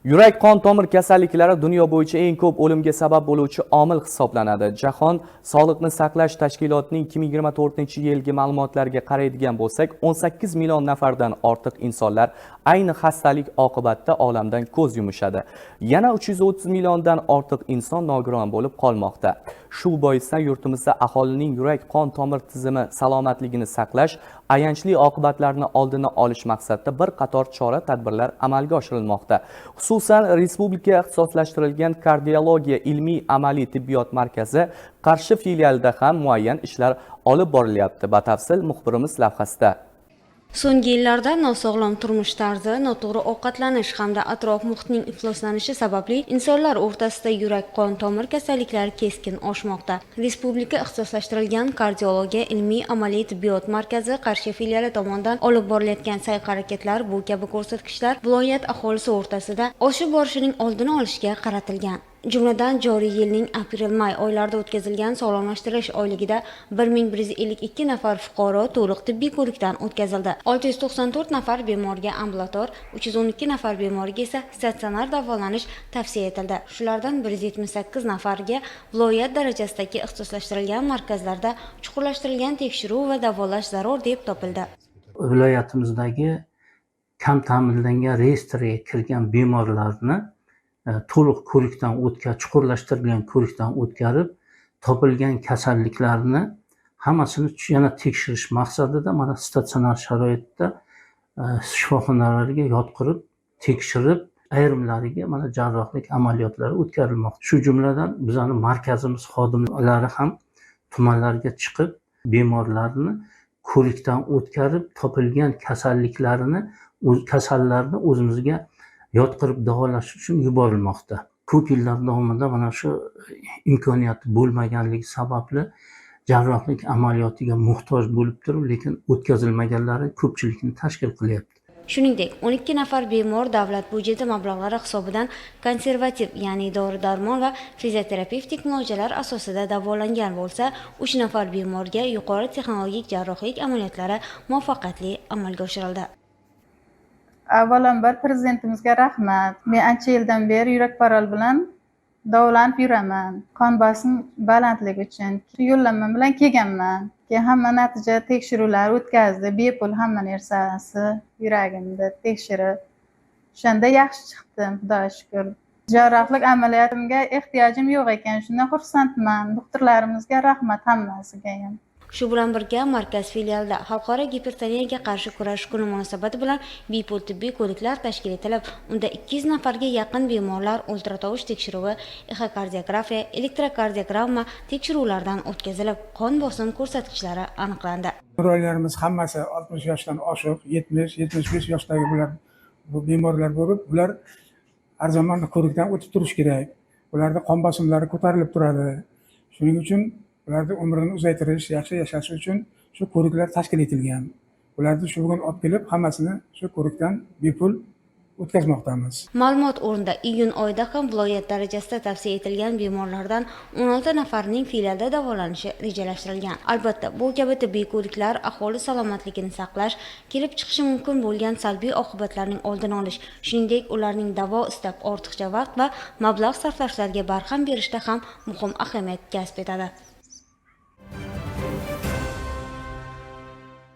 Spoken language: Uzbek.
Yurak qon tomir kasalliklari dunyo bo'yicha eng ko'p o'limga sabab bo'luvchi omil hisoblanadi. Jahon sog'liqni saqlash tashkilotining 2024-yilgi ma'lumotlariga qaraydigan bo'lsak, 18 million nafardan ortiq insonlar ayni xastalik oqibatida olamdan ko'z yumishadi. Yana 330 milliondan ortiq inson nogiron bo'lib qolmoqda. Shu boisdan yurtimizda aholining yurak qon tomir tizimi salomatligini saqlash, ayanchli oqibatlarni oldini olish maqsadida bir qator chora tadbirlar amalga oshirilmoqda. Xususan, Respublika ixtisoslashtirilgan kardiologiya ilmiy amaliy tibbiyot markazi Qarshi filialida ham muayyan ishlar olib borilyapti. Batafsil muxbirimiz lavhasida. So'nggi yillarda nosog'lom turmush tarzi, noto'g'ri ovqatlanish hamda atrof muhitning ifloslanishi sababli insonlar o'rtasida yurak-qon tomir kasalliklari keskin oshmoqda. Respublika ixtisoslashtirilgan kardiologiya ilmiy amaliy tibbiyot markazi Qarshi filiali tomonidan olib borilayotgan sa'y-harakatlar bu kabi ko'rsatkichlar viloyat aholisi o'rtasida oshib borishining oldini olishga qaratilgan. Jumladan, joriy yilning aprel-may oylarida o'tkazilgan sog'lomlashtirish oyligida 1152 nafar fuqaro to'liq tibbiy ko'rikdan o'tkazildi. 694 nafar bemorga ambulator, 312 nafar bemorga esa statsionar davolanish tavsiya etildi. Shulardan 178 nafarga viloyat darajasidagi ixtisoslashtirilgan markazlarda chuqurlashtirilgan tekshiruv va davolash zarur deb topildi. Viloyatimizdagi kam ta'minlangan reyestrga kirgan bemorlarni to'liq ko'rikdan chuqurlashtirilgan ko'rikdan o'tkazib, topilgan kasalliklarni hammasini yana tekshirish maqsadida mana statsionar sharoitda shifoxonalarga yotqirib, tekshirib, ayrimlariga mana jarrohlik amaliyotlari o'tkazilmoqda. Shu jumladan, bizani markazimiz xodimlari ham tumanlarga chiqib, bemorlarni ko'rikdan o'tkazib, topilgan kasalliklarini, kasallarni o'zimizga yotqirib davolash uchun yuborilmoqda. Ko'p yillar davomida mana shu imkoniyati bo'lmaganligi sababli jarrohlik amaliyotiga muhtoj bo'lib turib, lekin o'tkazilmaganlari ko'pchilikni tashkil qilyapti. Shuningdek, 12 nafar bemor davlat byudjeti mablag'lari hisobidan konservativ, ya'ni dori-darmon va fizioterapevtik muolajalar asosida davolangan bo'lsa, 3 nafar bemorga yuqori texnologik jarrohlik amaliyotlari muvaffaqiyatli amalga oshirildi. Avvalambor prezidentimizga rahmat. Men ancha yildan beri yurak parol bilan davolanib yuraman. Qon bosim balandligi uchun yo'llanma bilan kelganman. Keyin hamma natija tekshiruvlar o'tkazdi, bepul hamma narsasi, yuragimni tekshirib. O'shanda yaxshi chiqdim, Xudoga shukur. Jarrohlik amaliyotimga ehtiyojim yo'q ekan, shundan xursandman. Doktorlarimizga rahmat hammasiga ham. Shu bilan birga, markaz filialida Xalqaro gipertoniyaga qarshi kurash kuni munosabati bilan bepul tibbiy ko'riklar tashkil etilib, unda 200 nafarga yaqin bemorlar ultratovush tekshiruvi, exokardiografiya, elektrokardiogramma tekshiruvlaridan o'tkazilib, qon bosim ko'rsatkichlari aniqlandi. Nuroniylarimiz hammasi 60 yoshdan oshiq, 70, 75 yoshdagi bular, bu bemorlar bo'lib, bular har zamon ko'rikdan o'tib turishi kerak. Ularda qon bosimlari ko'tarilib turadi. Shuning uchun ularni umrini uzaytirish, yaxshi yashashi uchun shu ko'riklar tashkil etilgan. Ularni shu bugun olib kelib, hammasini shu ko'rikdan bepul o'tkazmoqdamiz. Ma'lumot o'rnida, iyun oyida ham viloyat darajasida tavsiya etilgan bemorlardan 16 nafarining filialda davolanishi rejalashtirilgan. Albatta, bu kabi tibbiy ko'riklar aholi salomatligini saqlash, kelib chiqishi mumkin bo'lgan salbiy oqibatlarning oldini olish, shuningdek, ularning davo istab ortiqcha vaqt va mablag' sarflashlariga barham berishda ham muhim ahamiyat kasb etadi.